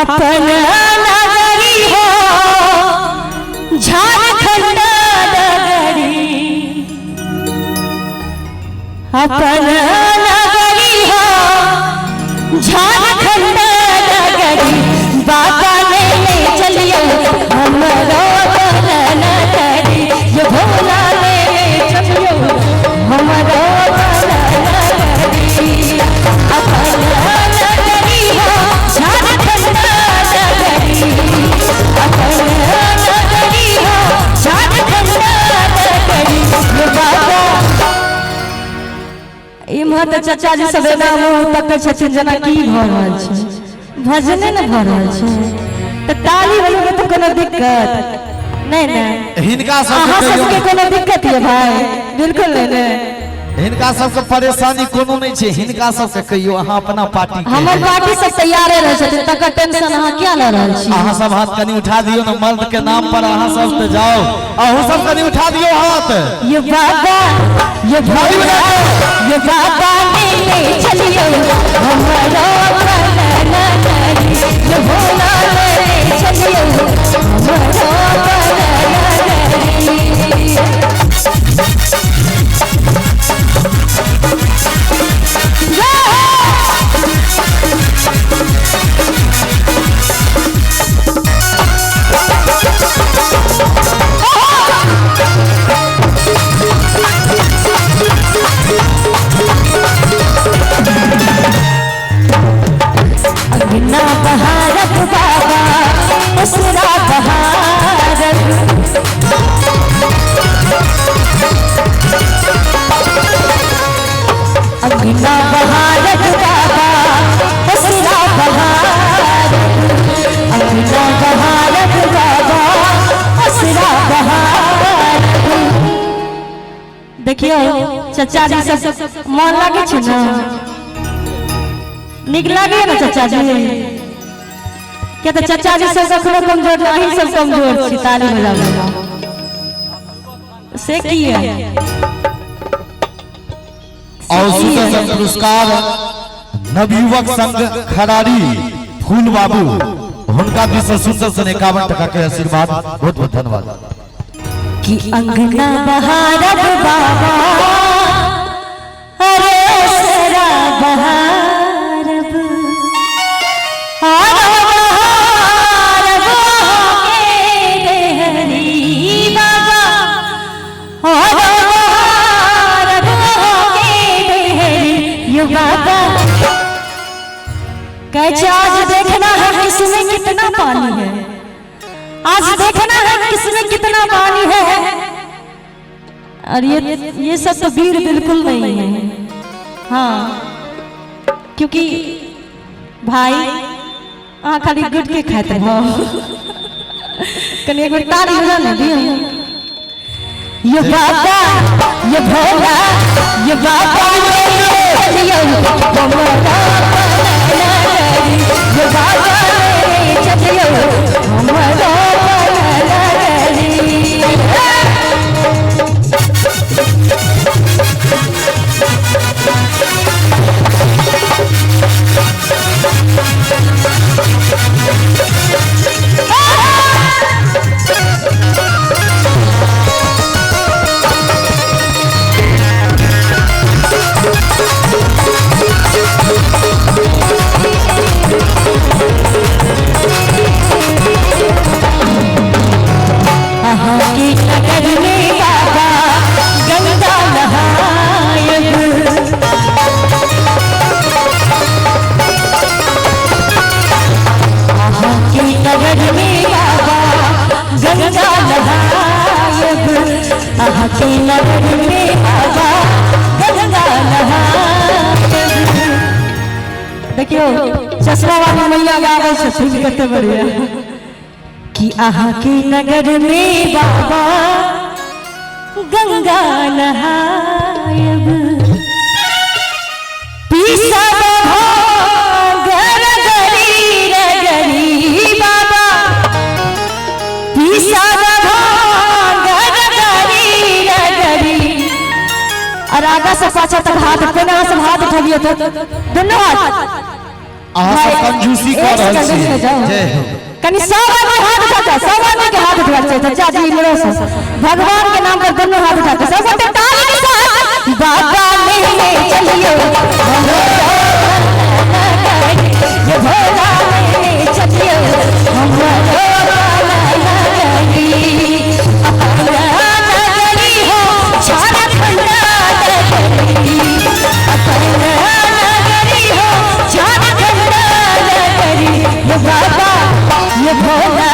अपन नगरी हो झारखंड नगरी, अपन नगरी हो झारखंड नगरी, बाबा ले ले चलियो हमरो नगरी, ये भोला ले ले चलियो हमरो नगरी, अपन नगरी हो झारखंड नगरी, अपन नगरी हो झारखंड नगरी, ये बाबा। इम्हर तऽ चाचा जी सब एना मुँह तकै छथिन जेना की भऽ रहल छै, भजने ने भऽ रहल छै, तऽ ताली बजबै तऽ कोनो दिक्कत नहि ने? हिनका अहाँ सबके सबके कहियौ कोनो दिक्कत यऽ भाई? बिल्कुल नहि ने। हिनका सबके परेशानी कोनो नहि छै। हिनका सबके कहियौ अहाँ अपना पार्टी के हमर पार्टी सब तैयारे रहै छथिन, तकर टेंशन अहाँ किया लऽ रहल छी? अहाँ सब हाथ कनि उठा दियौ ने मर्द के नाम पर। अहाँ सब तऽ जाउ, अहूँ सब कनि उठा दियौ हाथ। ये बाबा, ये भोला, ये बाबा ले ले चलियो हमरो नगरी, ये भोला ले ले चलियो हमरो नगरी। जय हो! अंगना बहारत बाबा, उसरा बहारत, अंगना बहारत बाबा, उसरा बहारत, अंगना बहारत बाबा, उसरा बहारत। देखियौ चचा जी सब मन लागै छै ने? नीक लागैए ने चचा जी? किया तऽ चचा जी सब कखनो कमजोर नहि, अहीं सब कमजोर छी ताली बजाबैमे, से किया? और सुदर्शन पुरस्कार नवयुवक संघ खरारी फूल बाबू, हुनका दिस से सुदर्शन 51 टका के आशीर्वाद, बहुत बहुत धन्यवाद। कि अंगना बहारब बाबा, अरे सरा बहारब, आरो बहारब के देहरी बाबा, आरो बहारब के देहरी, यो बाबा कहै छै आज देखना है किसमें कितना पानी है, आज देखना है किसमें कितना पानी है। और ये सब तो वीर बिल्कुल नहीं है। हाँ, क्योंकि भाई अहाँ खाली गुटके खाइत रहो। कनि एक बेर ताली बजा ने दियौ। ये बाबा, ये भोला, ये बाबा ले ले चलियो हमरा नगरी, ये बाबा ले ले चलियो हमरा नगरी। अहाँ के नगर में बाबा गंगा नहायब, अहाँ के नगर में बाबा गंगा नहायब, अहाँ के नगर में बाबा गंगा नहायब। देखियौ चश्मा वाली मैया गाबै छथिन कते बढ़िया। कि अहाँ के नगर में बाबा गंगा नहायब, पीसब भांग रगरी रगरी बाबा, पीसब भांग रगरी रगरी। और आगा से पाछा तक हाथ कोना से हाथ उठबियो तो दोनों हाथ। अहाँ सब कंजूसी कऽ एक रहल सेकंड छी। रुकि जाउ। जय हो। कनि सब आदमी हाथ उठा के, सब आदमी के हाथ उठा के, चाचा जी इमरो से भगवान के नाम पर दोनों हाथ उठा के सब गोटे ताली के साथ बाबा ले चलियो, ये भोला ले चलियो, हमरो नगरी, अपना नगरी हो झारखंड नगरी, अपना नगरी हो झारखंड नगरी, ये बाबा ये भोला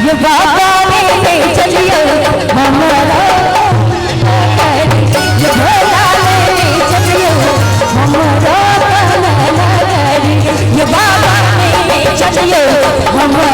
ये बाबा ले चलियो, हमारा ये भोला ले चलियो, हमारा नगरी, ये बाबा ले चलियो, हमारा।